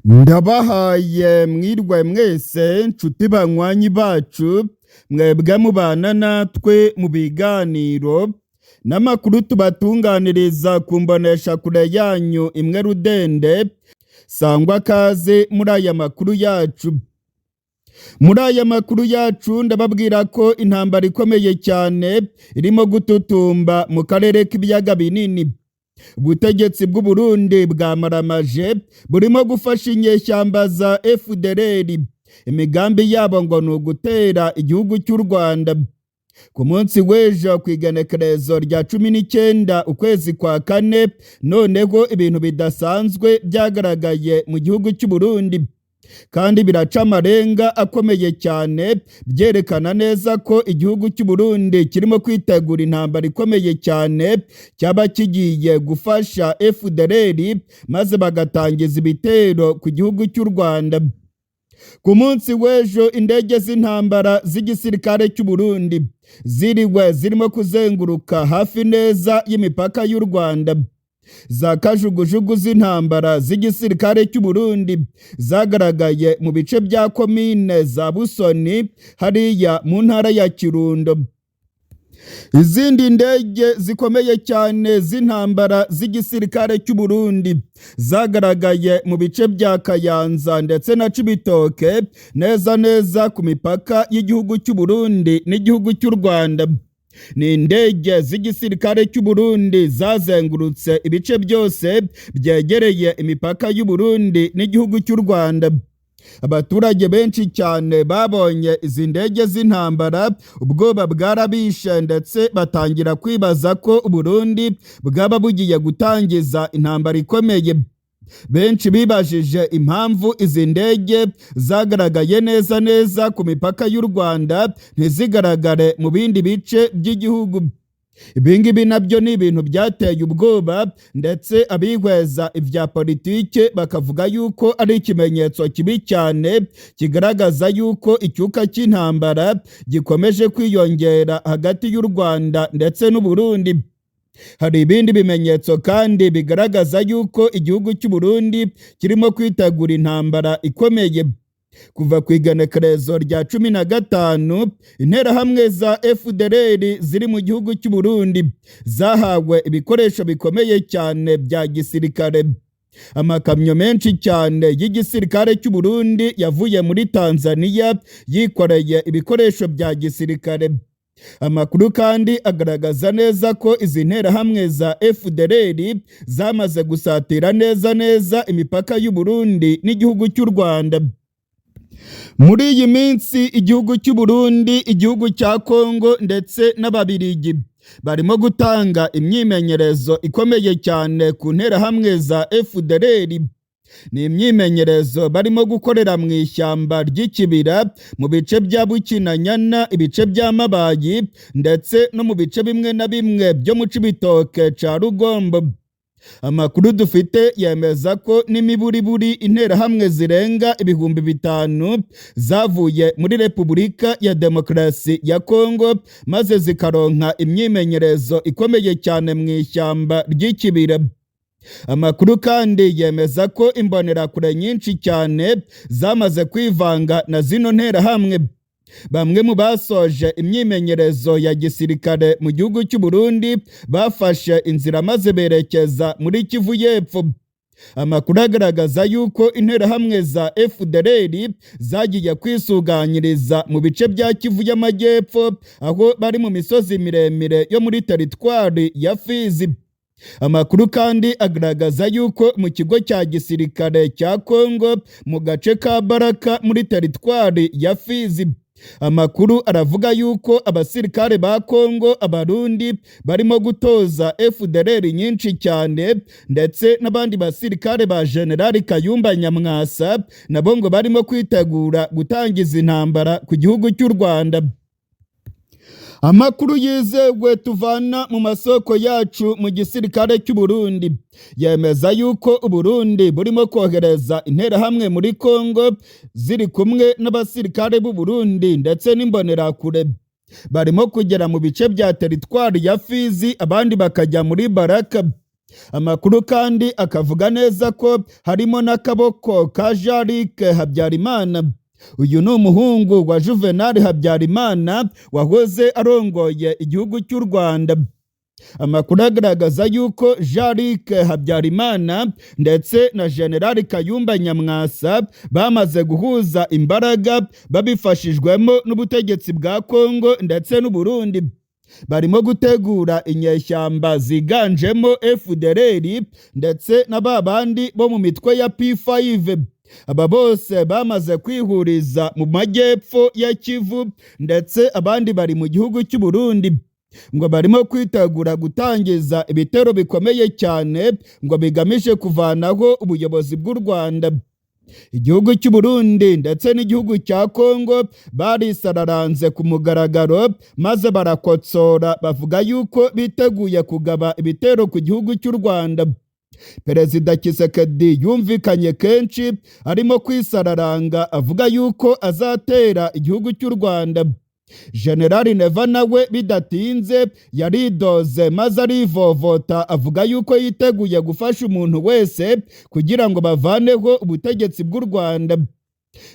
Ndabahaye mwirwe mwese nshuti banywanyi bacu, mwebwe mubana natwe mu biganiro n'amakuru tubatunganiriza ku mboneshakure yanyu imwe rudende. Sangwa kaze muri aya makuru yacu. Muri aya makuru yacu ndababwira ko intambara ikomeye cyane irimo gututumba mu karere k'ibiyaga binini. Ubutegetsi bw'Uburundi bwamaramaje burimo gufasha inyeshyamba za FDLR. Imigambi yabo ngo ni ugutera igihugu cy'u Rwanda. Ku munsi w'ejo ku igenekerezo rya 19 ukwezi kwa kane, noneho ibintu bidasanzwe byagaragaye mu gihugu cy'u Burundi, kandi biraca amarenga akomeye cyane, byerekana neza ko igihugu cy'u Burundi kirimo kwitegura intambara ikomeye cyane, cyaba kigiye gufasha FDLR maze bagatangiza ibitero ku gihugu cy'u Rwanda. Ku munsi w'ejo indege z'intambara z'igisirikare cy'u Burundi ziriwe zirimo kuzenguruka hafi neza y'imipaka y'u Rwanda. Za kajugujugu z'intambara z'igisirikare cy'u Burundi zagaragaye mu bice bya komine za Busoni hariya mu ntara ya Kirundo. Izindi ndege zikomeye cyane z'intambara z'igisirikare cy'u Burundi zagaragaye mu bice bya Kayanza ndetse na Cibitoke, neza neza ku mipaka y'igihugu cy'u Burundi n'igihugu cy'u Rwanda. Ni indege z'igisirikare cy'u Burundi zazengurutse ibice byose byegereye imipaka y'u Burundi n'igihugu cy'u Rwanda. Abaturage benshi cyane babonye izi ndege z'intambara, ubwoba bwarabishe, ndetse batangira kwibaza ko Uburundi bwaba bugiye gutangiza intambara ikomeye. Benshi bibajije impamvu izi ndege zagaragaye neza neza ku mipaka y'u Rwanda, ntizigaragare mu bindi bice by'igihugu. Ibi ngibi nabyo ni ibintu byateye ubwoba, ndetse abihweza ibya politike bakavuga yuko ari ikimenyetso kibi cyane kigaragaza yuko icyuka cy'intambara gikomeje kwiyongera hagati y'u Rwanda ndetse n'u Burundi. Hari ibindi bimenyetso kandi bigaragaza yuko igihugu cy'u Burundi kirimo kwitegura intambara ikomeye. Kuva ku igenekerezo rya 15, interahamwe za FDLR ziri mu gihugu cy'u Burundi zahawe ibikoresho bikomeye cyane bya gisirikare. Amakamyo menshi cyane y'igisirikare cy'u Burundi yavuye muri Tanzania yikoreye ibikoresho bya gisirikare. Amakuru kandi agaragaza neza ko izi nterahamwe za FDLR zamaze gusatira neza neza imipaka y'u Burundi n'igihugu cy'u Rwanda. Muri iyi minsi igihugu cy'u Burundi, igihugu cya Kongo ndetse n'Ababirigi barimo gutanga imyimenyerezo ikomeye cyane ku nterahamwe za FDLR. Ni imyimenyerezo barimo gukorera mu ishyamba ry'Ikibira, mu bice bya Bukinanyana, ibice bya Mabayi ndetse no mu bice bimwe na bimwe byo mu Cibitoke ca Rugombo. Amakuru dufite yemeza ko n'imiburiburi interahamwe zirenga 5000 zavuye muri Repubulika ya Demokarasi ya Kongo, maze zikaronka imyimenyerezo ikomeye cyane mu ishyamba ry'Ikibira. Amakuru kandi yemeza ko imbonerakure nyinshi cyane zamaze kwivanga na zino nterahamwe. Bamwe mu basoje imyimenyerezo ya gisirikare mu gihugu cy'u Burundi bafashe inzira maze berekeza muri Kivu y'Epfo. Amakuru agaragaza yuko interahamwe za FDLR zagiye kwisuganyiriza mu bice bya Kivu y'Amajyepfo, aho bari mu misozi miremire yo muri teritwari ya Fizi. Amakuru kandi agaragaza yuko mu kigo cya gisirikare cya Kongo mu gace ka Baraka muri teritwari ya Fizi, amakuru aravuga yuko abasirikare ba Kongo, Abarundi barimo gutoza FDLR nyinshi cyane, ndetse n'abandi basirikare ba General Kayumba Nyamwasa nabo ngo barimo kwitegura gutangiza intambara ku gihugu cy'u Rwanda. Amakuru yizewe tuvana mu masoko yacu mu gisirikare cy'u Burundi yemeza yuko Uburundi burimo kohereza interahamwe muri Kongo ziri kumwe n'abasirikare b'u Burundi ndetse n'imbonerakure. Barimo kugera mu bice bya teritwari ya Fizi, abandi bakajya muri Baraka. Amakuru kandi akavuga neza ko harimo n'akaboko ka Jean-Luc Habyarimana. Uyu ni umuhungu wa Juvenal Habyarimana wahoze arongoye igihugu cy'u Rwanda. Amakuru agaragaza yuko Jean-Luc Habyarimana ndetse na General Kayumba Nyamwasa bamaze guhuza imbaraga babifashijwemo n'ubutegetsi bwa Kongo ndetse n'u Burundi. Barimo gutegura inyeshyamba ziganjemo FDLR ndetse na ba bandi bo mu mitwe ya P5. Aba bose bamaze kwihuriza mu majyepfo ya Kivu, ndetse abandi bari mu gihugu cy'u Burundi. Ngo barimo kwitegura gutangiza ibitero bikomeye cyane ngo bigamije kuvanaho ubuyobozi bw'u Rwanda. Igihugu cy'u Burundi ndetse n'igihugu cya Kongo barisararanze ku mugaragaro, maze barakotsora bavuga yuko biteguye kugaba ibitero ku gihugu cy'u Rwanda. Perezida Tshisekedi yumvikanye kenshi arimo kwisararanga avuga yuko azatera igihugu cy'u Rwanda. General Neva nawe bidatinze yaridoze maze arivovota avuga yuko yiteguye gufasha umuntu wese kugira ngo bavaneho ubutegetsi bw'u Rwanda.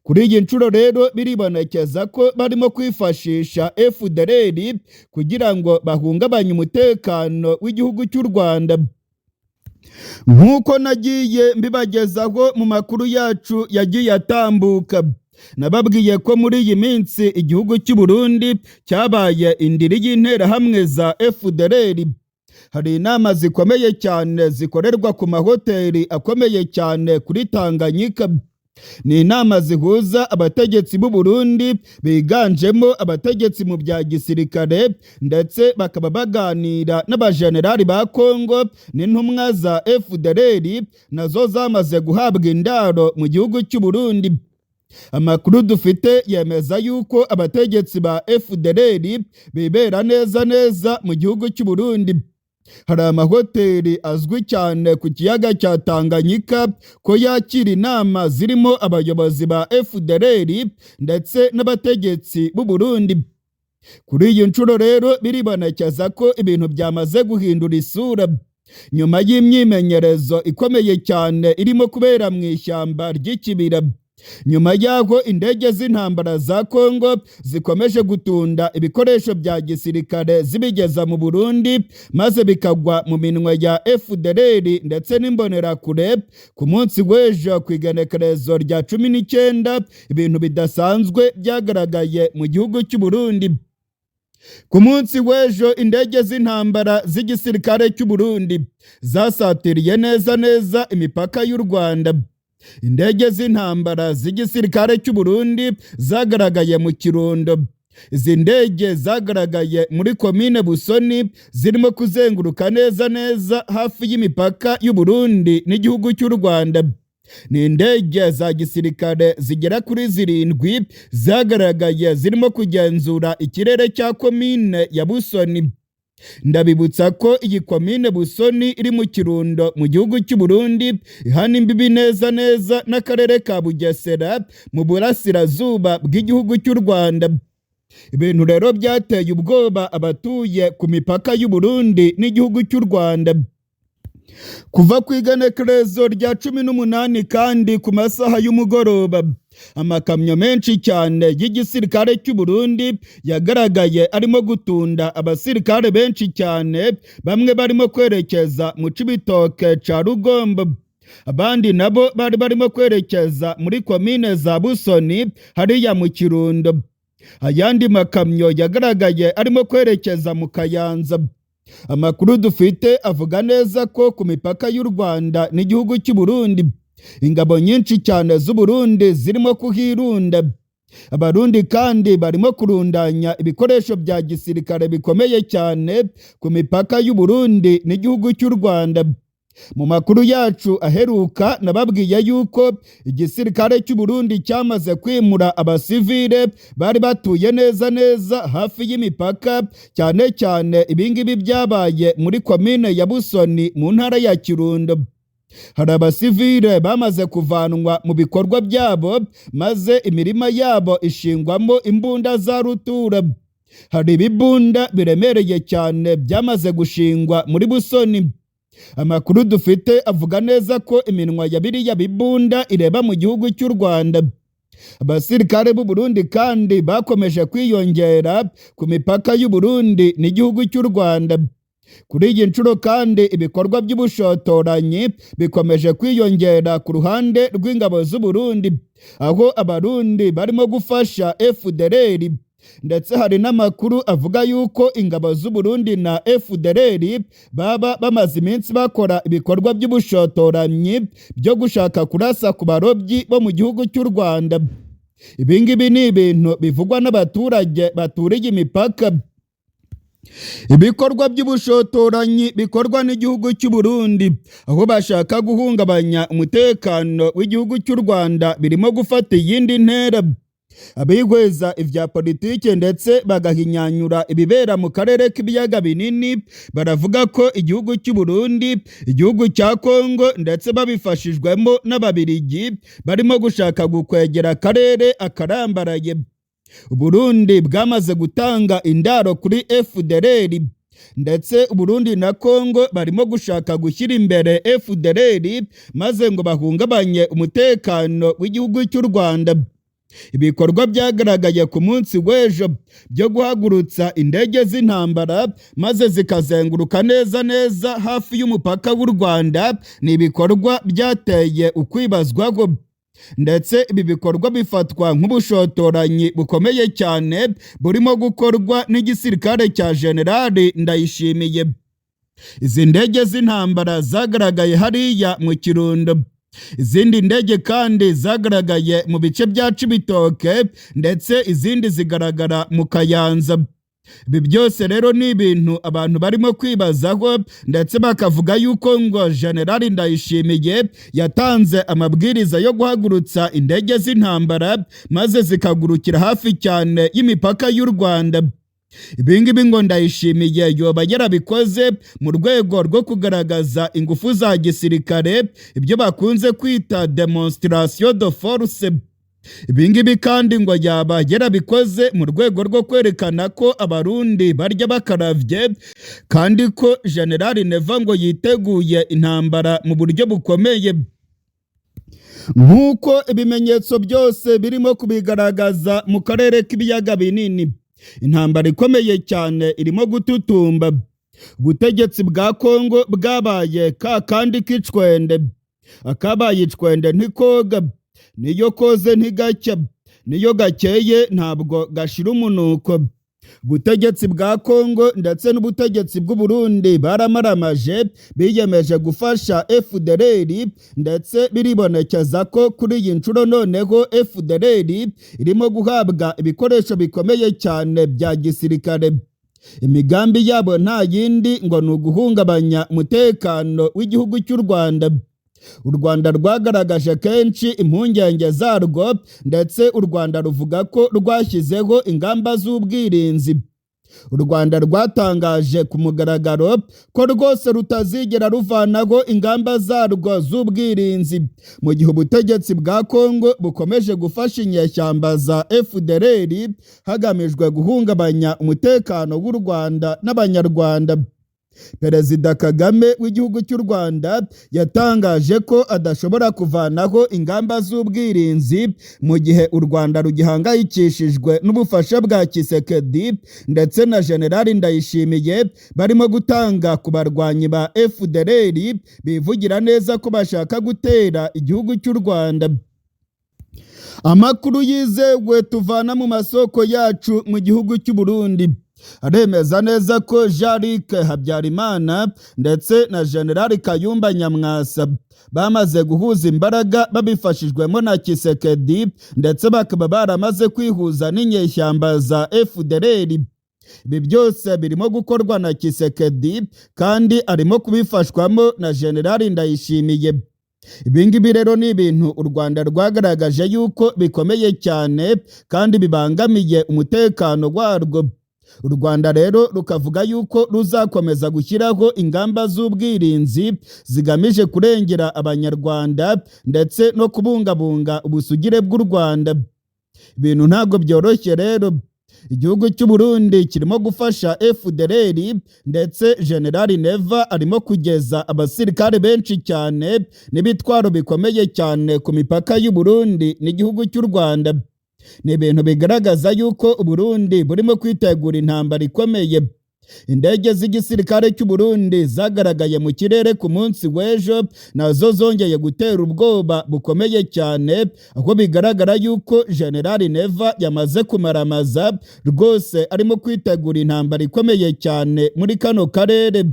Kuri iyi nshuro rero biribonekeza ko barimo kwifashisha FDLR kugira ngo bahungabanye umutekano w'igihugu cy'u Rwanda. Nk'uko nagiye mbibagezaho mu makuru yacu yagiye atambuka, nababwiye ko muri iyi minsi igihugu cy'u Burundi cyabaye indiri y'interahamwe za FDLR. Hari inama zikomeye cyane zikorerwa ku mahoteli akomeye cyane kuri Tanganyika. Ni inama zihuza abategetsi b'u Burundi biganjemo abategetsi mu bya gisirikare, ndetse bakaba baganira n'abajenerali ba Kongo n'intumwa za FDLR nazo zamaze guhabwa indaro mu gihugu cy'u Burundi. Amakuru dufite yemeza yuko abategetsi ba FDLR bibera neza neza mu gihugu cy'u Burundi. Hari amahoteli azwi cyane ku kiyaga cya Tanganyika ko yakira inama zirimo abayobozi ba FDLR ndetse n'abategetsi b'u Burundi. Kuri iyi nshuro rero biribonekeza ko ibintu byamaze guhindura isura. Nyuma y'imyimenyerezo ikomeye cyane irimo kubera mu ishyamba ry'Ikibira, nyuma y'aho indege z'intambara za Kongo zikomeje gutunda ibikoresho bya gisirikare zibigeza mu Burundi, maze bikagwa mu minwe ya FDLR ndetse n'imbonerakure, ku munsi w'ejo ku igenekerezo rya 19 ibintu bidasanzwe byagaragaye mu gihugu cy'u Burundi. Ku munsi w'ejo indege z'intambara z'igisirikare cy'u Burundi zasatiriye neza neza imipaka y'u Rwanda. Indege z'intambara z'igisirikare cy'u Burundi zagaragaye mu Kirundo. Izi ndege zagaragaye muri komine Busoni zirimo kuzenguruka neza neza hafi y'imipaka y'u Burundi n'igihugu cy'u Rwanda. Ni indege za gisirikare zigera kuri 7 zagaragaye zirimo kugenzura ikirere cya komine ya Busoni. Ndabibutsa ko iyi komine Busoni iri mu Kirundo mu gihugu cy'u Burundi, ihana imbibi neza neza n'akarere ka Bugesera mu burasirazuba bw'igihugu cy'u Rwanda. Ibintu rero byateye ubwoba abatuye ku mipaka y'u Burundi n'igihugu cy'u Rwanda. Kuva ku igenekerezo rya 18 kandi ku masaha y'umugoroba, amakamyo menshi cyane y'igisirikare cy'u Burundi yagaragaye arimo gutunda abasirikare benshi cyane, bamwe barimo kwerekeza mu Cibitoke ca Rugombo, abandi nabo bari barimo kwerekeza muri komine za Busoni hariya mu Kirundo. Ayandi makamyo yagaragaye arimo kwerekeza mu Kayanza. Amakuru dufite avuga neza ko ku mipaka y'u Rwanda n'igihugu cy'u Burundi ingabo nyinshi cyane z'u Burundi zirimo kuhirunda. Abarundi kandi barimo kurundanya ibikoresho bya gisirikare bikomeye cyane ku mipaka y'u Burundi n'igihugu cy'u Rwanda. Mu makuru yacu aheruka nababwiye yuko igisirikare cy'u Burundi cyamaze kwimura abasivile bari batuye neza neza hafi y'imipaka, cyane cyane ibingibi byabaye muri komine ya Busoni mu ntara ya Kirundo. Hari abasivile bamaze kuvanwa mu bikorwa byabo, maze imirima yabo ishingwamo imbunda za rutura. Hari ibibunda biremereye cyane byamaze gushingwa muri Busoni. Amakuru dufite avuga neza ko iminwa ya biriya bibunda ireba mu gihugu cy'u Rwanda. Abasirikare b'u Burundi kandi bakomeje kwiyongera ku mipaka y'u Burundi n'igihugu cy'u Rwanda. Kuri iyi nshuro kandi ibikorwa by'ubushotoranyi bikomeje kwiyongera ku ruhande rw'ingabo z'u Burundi, aho Abarundi barimo gufasha FDLR, ndetse hari n'amakuru avuga yuko ingabo z'u Burundi na FDLR baba bamaze iminsi bakora ibikorwa by'ubushotoranyi byo gushaka kurasa ku barobyi bo mu gihugu cy'u Rwanda. Ibi ngibi ni ibintu bivugwa n'abaturage baturiye imipaka. Ibikorwa by'ubushotoranyi bikorwa n'igihugu cy'u Burundi, aho bashaka guhungabanya umutekano w'igihugu cy'u Rwanda, birimo gufata iyindi ntera. Abihweza ibya politike ndetse bagahinyanyura ibibera mu karere k'ibiyaga binini baravuga ko igihugu cy'u Burundi, igihugu cya Kongo ndetse babifashijwemo n'Ababirigi barimo gushaka gukwegera akarere akarambaraye. Burundi bwamaze gutanga indaro kuri FDLR, ndetse Burundi na Kongo barimo gushaka gushyira imbere FDLR maze ngo bahungabanye umutekano w'igihugu cy'u Rwanda. Ibikorwa byagaragaye ku munsi w'ejo byo guhagurutsa indege z'intambara maze zikazenguruka neza neza hafi y'umupaka w'u Rwanda ni ibikorwa byateye ukwibazwaho, ndetse ibi bikorwa bifatwa nk'ubushotoranyi bukomeye cyane burimo gukorwa n'igisirikare cya Generali Ndayishimiye. Izi ndege z'intambara zagaragaye hariya mu Kirundo. Izindi ndege kandi zagaragaye mu bice bya Cibitoke, ndetse izindi zigaragara mu Kayanza. Ibi byose rero ni ibintu abantu barimo kwibazaho, ndetse bakavuga yuko ngo Generali Ndayishimiye yatanze amabwiriza yo guhagurutsa indege z'intambara maze zikagurukira hafi cyane y'imipaka y'u Rwanda. Ibi ngibi ngo Ndayishimiye yoba yarabikoze mu rwego rwo kugaragaza ingufu za gisirikare, ibyo bakunze kwita démonstration de force. Ibi ngibi kandi ngo yaba yarabikoze mu rwego rwo kwerekana ko Abarundi barya bakaravye, kandi ko Generali Neva ngo yiteguye intambara mu buryo bukomeye. Nk'uko ibimenyetso byose birimo kubigaragaza mu karere k'ibiyaga binini, intambara ikomeye cyane irimo gututumba. Ubutegetsi bwa Kongo bwabaye ka kandi k'icwende, akabaye icwende ntikoga, niyo koze ntigacya, niyo gakeye ntabwo gashira umunuko. Ubutegetsi bwa Kongo ndetse n'ubutegetsi bw'u Burundi baramaramaje, biyemeje gufasha FDLR, ndetse biribonekeza ko kuri iyi nshuro noneho FDLR irimo guhabwa ibikoresho bikomeye cyane bya gisirikare. Imigambi yabo nta yindi, ngo ni uguhungabanya umutekano w'igihugu cy'u Rwanda. U Rwanda rwagaragaje kenshi impungenge zarwo, ndetse u Rwanda ruvuga ko rwashyizeho ingamba z'ubwirinzi. U Rwanda rwatangaje ku mugaragaro ko rwose rutazigera ruvanaho ingamba zarwo z'ubwirinzi mu gihe ubutegetsi bwa Kongo bukomeje gufasha inyeshyamba za FDLR hagamijwe guhungabanya umutekano w'u Rwanda n'Abanyarwanda. Perezida Kagame w'igihugu cy'u Rwanda yatangaje ko adashobora kuvanaho ingamba z'ubwirinzi mu gihe u Rwanda rugihangayikishijwe n'ubufasha bwa Tshisekedi ndetse na Generali Ndayishimiye barimo gutanga ku barwanyi ba FDLR bivugira neza ko bashaka gutera igihugu cy'u Rwanda. Amakuru yizewe tuvana mu masoko yacu mu gihugu cy'u Burundi aremeza neza ko Jean-Luc Habyarimana ndetse na General Kayumba Nyamwasa bamaze guhuza imbaraga babifashijwemo na Tshisekedi, ndetse bakaba baramaze kwihuza n'inyeshyamba za FDLR. Ibi byose birimo gukorwa na Tshisekedi kandi arimo kubifashwamo na General Ndayishimiye. Ibi ngibi rero ni ibintu u Rwanda rwagaragaje yuko bikomeye cyane kandi bibangamiye umutekano warwo. U Rwanda rero rukavuga yuko ruzakomeza gushyiraho ingamba z'ubwirinzi zigamije kurengera Abanyarwanda ndetse no kubungabunga ubusugire bw'u Rwanda. Ibintu ntabwo byoroshye rero. Igihugu cy'u Burundi kirimo gufasha FDLR, ndetse General Neva arimo kugeza abasirikare benshi cyane n'ibitwaro bikomeye cyane ku mipaka y'u Burundi n'igihugu cy'u Rwanda. Ni ibintu bigaragaza yuko Uburundi burimo kwitegura intambara ikomeye. Indege z'igisirikare cy'u Burundi zagaragaye mu kirere ku munsi w'ejo nazo zongeye gutera ubwoba bukomeye cyane, aho bigaragara yuko General Neva yamaze kumaramaza rwose, arimo kwitegura intambara ikomeye cyane muri kano karere.